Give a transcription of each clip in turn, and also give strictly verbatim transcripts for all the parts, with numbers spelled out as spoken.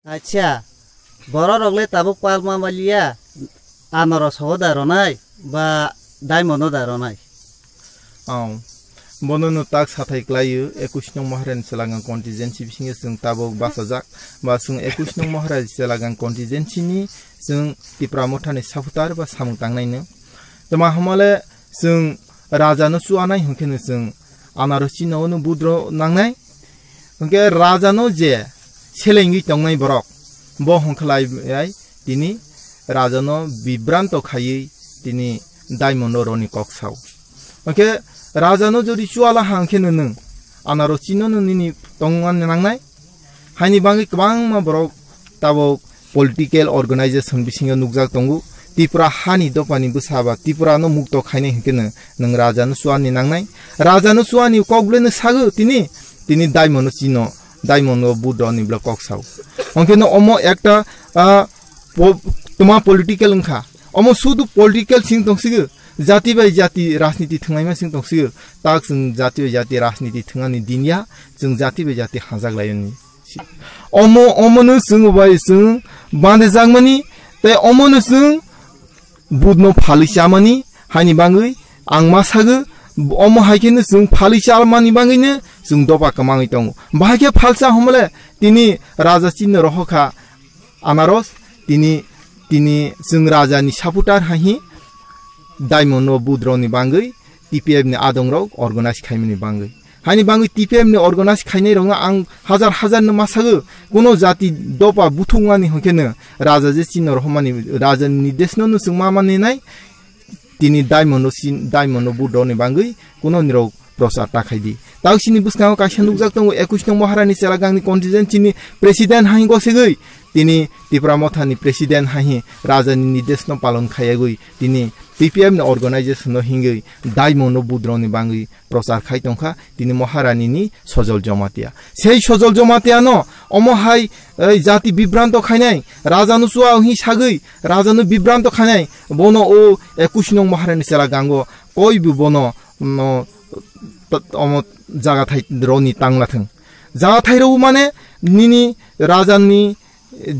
Acha, borok rok le tabuk palma maliya, anoro sogo da ronai, ba diamond o da ronai. Aw, bono no tak sathai klaio, ekwis nong Maharani Selagang constituency bisingo chwng tabuk bachajak, ba chwng ekwis nong Maharani Selagang constituency ni chwng Tipra Mothani supporter ba samung tangnai no. Tama hamale chwng raja no chuanai hwnkhe no chwng anaro chino no budro nangnai. Hwnkhe raja no je selengwi tongnai borok, bo hwnkhlai bai tini raja no bibranto khaiwi tini diamond o roni kok sao. Hwnkhe raja no jodi chuala ha hwnkhe no nwng anaro chino no nini tongna nangnai. Haini bagwi kwbangma borok tabuk political organization bisingo nukjak tongo. Tipra hani dopani bwsa ba Tipra no mukto khainai hwnkhe no nwng raja no chuani nangnai. Raja no chuani kok belai no sago tini, tini diamond no chino, diamond o budro ni bwla kok sao. Hwnkhe no omo ekta, ah, po-, toma political wngkha. Omo sudu political sing tongsigo. Jati bai jati rajniti thwngnaima sing tongsigo. Tak chwng jati bai jati rajniti thwngnani din ya, chwng jati bai jati hajak laiyoni. Omo, omono chwng bai chwng bande jakmani, tei omono chwng budno phalwi chamani, haini bagwi ang ma sago, omo hai kheno chwng phalwi chamani bagwino chwng dopa kwmangwi tongo. Bahai khe phalsa homole tini raja chini rohokha anaros, tini, tini chwng raja ni supporter hai hi diamond no budroni bagwi T P F ni adong rok organize khaimani bagwi. Haini bagwi T P F ni organize khainai rokno ang hajar hajar no ma sago, kuno jati dopa buthung mani hwnkhe no raja je chino rohormani raja ni nirdeshno no chwng ma mani nai, tini diamond no sin, diamond no budroni bagwi kuno nirok prochar ta khai di. Tau sini bwskango kaisa nukjak tongo ekwis nong Maharani Selagang ni constituency ni president hai gosegwi tini Tipra Motha ni president hai raja ni nirdeshno palon khayagwi tini T P F ni organization no hingwi diamond no budroni bagwi prochar khai tongkha tini Maharani ni Sojol Jomatia. Sei Sojol Jomatia no omo hai, eh, jati bibranto khainai, raja no chua hi sagwi, raja no bibranto khainai, bono o ekwis nong Maharani Selagango koi bo bono, no, t-, omo jaga thai roni tangla thung. Jaga thai rw mane nini raja ni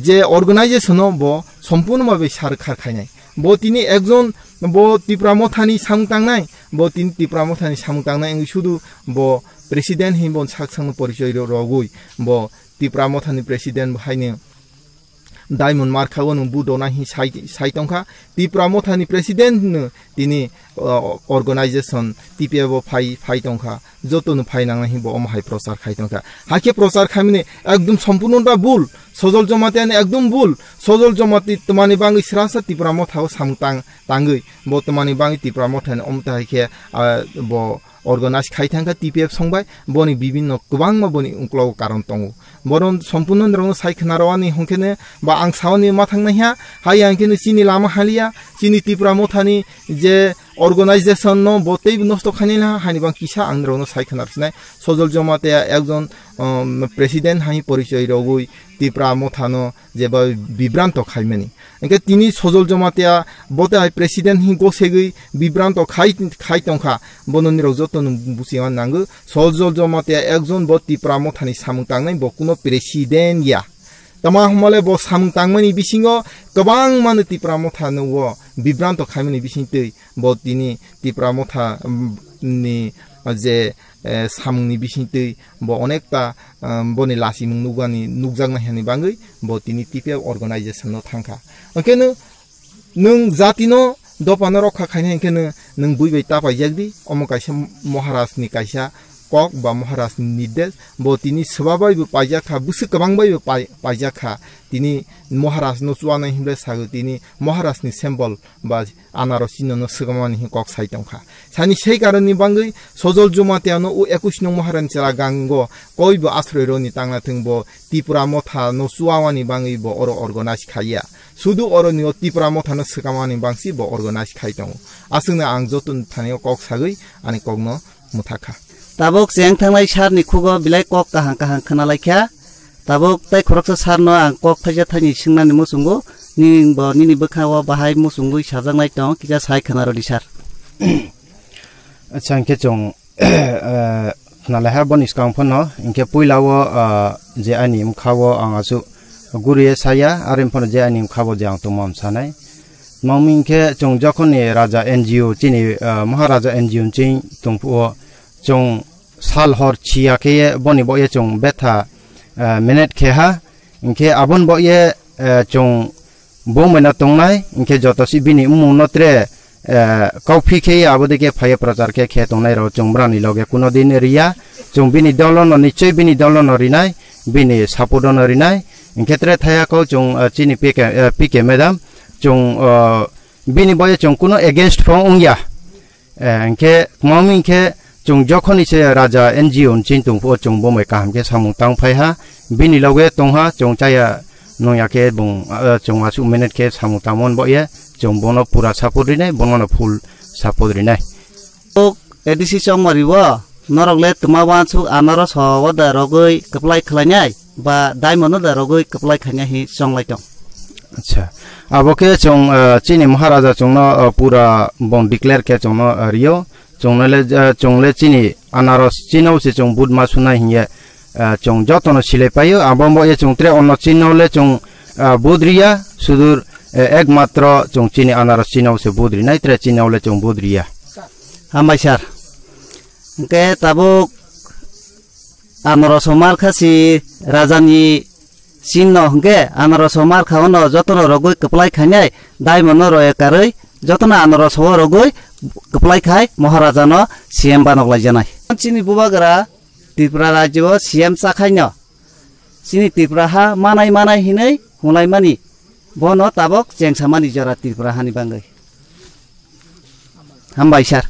je organization no bo sompurno bhabe sar khar khainai. Bo tini ekjon bo Tipra Mothani samung tangnai, bo tini Tipra Mothani samung tangnai wngwi sudu bo president hin bo sak sakno porichoi ro-, rogwi bo Tipra Mothani president bo haino Diamond Markha o nwng budona hin sai, sai tongkha. Tipra Mothani president no tini, uh, organization T P F o phai, phai tongkha. Joto no phai nangnai hin bo omo hai prochar khai tongkha. Hakhe prochar khaimani ekdom sompurno da bul. Sojol Jomatia ni ekdom bul. Sojol Jomatia twmani bagwi srasa Tipra Motha o samung tang, tangwi. Bo twmani bagwi Tipra Motha ni omo tai khe, uh, bo organize khai thangkha T P F songbai, boni bibinno kwbangma boni uklogo karon tongo. Bono sompurno nirokno sai khna rwani hwnkhe ne ba ang saoni ma thangnai ha, hai ang khe chini lama haliya, chini Tipra Mothani je organization no bo tei nosto khainai ha, haini bang kisa ang nirokno sai khna rwsinai. Sojol Jomatia ekjon, um, president hai porichoi rogwi Tipra Mothano jeba bibranto khaimani. Hingke tini Sojol Jomatia bote hai president hin gosegwi bibranto khai, khai tongkha. Bono nirok joto no buchima nango. Sojol Jomatia ekjon bo Tipra Mothani samung tangnai, bo kuno president ya. Tama hwnmale bo samung tangmani bisingo kwbangma no Tipra Mothano o bibranto khaimani bisingtwi bo tini Tipra Motha, mm, ni je, eh, samungni bisingtwi bo onekta, um, boni lachimung nukjaknai, nukjaknai hani bagwi bo tini T P F organization no thangkha. Hwnkhe nwng, nwng jatino dopano rokha khainai hwnkhe nwng, nwng bui bai ta paijak di, omo kaisa Maharaj ni kaisa kok ba Maharaj ni nirdesh, bo tini swba bai bo paijak kha, bwswk kwbang bai bo pai-, paijak kha, tini Maharaj no chuanai hinwi sago, tini Maharaj ni symbol ba anaro chino no swkamani hin kok sai tongkha. Sani sei karon ni bangwi Sojol Jomatia no o ekwis nong Maharani chela gango koi bo asroi roni tangna thwng bo Tipra Motha no chuawani bangwi bo oro organize khaiya. Sudu oro ni o Tipra Motha no swkamani bangsi bo organize khai tongo. Aswkno ang joto thani o kok sagwi ani kok no mwthakha. Tabuk cheng thangnai sir ni khugo belai kok kaham kaham khna lai kha. Tabuk tei khoroksa sir no ang kok phaisa thani swngnani muchungo, nini bo nini bwkha o bahai muchungwi sajaknai tong, kisa sai khna rw di sir. Acha, hwnkhe chwng, eh, khna lai ha boni swkang phano, hwnkhe puila o, ah, je ani bwkha o ang aswk guriye saya, are phano je ani khabo je ang tongma sanai. Mangmi khe chwng jokhoni raja N G O chini, ah, Maharaja N G O chini tongphuo chwng sal hor chiya khe boni bo ye chwng betha, ah, minute khe ha. Hinkhe abon bo ye, ah, chwng bongmeno tongnai, hinkhe joto si bini mmung no tre, eh, kauphi khe abo dike phaiye prochar khe khe tongnai rok chwng brani loge kuno din riya, chwng bini dolo no nichoi bini dolo no rinai, bini support no rinai, hinkhe tre thaya kau chwng, eh, chini P K, eh, P K madam, chwng, eh, bini boye chwng kuno against phone wngya. Eh, hinkhe, mami hinkhe, chwng jokhoni se raja N G O ni chini tongphuo, chwng bo mai kaham khe samung tang phai ha, bini loge tong ha, chwng chaya nung ya khe bung, eh, chwng aswk minute khe samung tangmon bo ye, chwng bono pura support rinai, bono no full support rinai. Ok, A D C chongmari o, norok le twma wansuk anaro so o da rogwi kwplai khlainai, ba diamond no da rogwi kwplai khainai hi chonglai tong. Acha. Abo khe chwng, eh, chini Maharaja chwngno, eh, pura bong declare khe chwngno, eh, rio. Chwngno le, eh, chwng le chini anaros chino se chwng vote ma sunai hiye, eh, chwng jotono silai paio. Abo bo ye chwng tre ono chino le chwng, eh, vote riya. Sudur, eh, ekmatro chwng chini anaros chino se vote rinai tre chino le chwng vote riya. Hambai sir. Hwnkhe tabuk anaro somar kha si rajani chinno hwnkhe anaro somar kha ono jotono rogwi kwplai khainai diamond no roye karwi jotono anaro so rogwi kwplai khai Maharaja no C M banok lai janai. Chini bubagra Tripura rajyo C M chakhaino chini Tripura ha manai manai hinwi hwnlaimani bono tabok chengsamani jora Tripura hani bangwi. Hambai sir.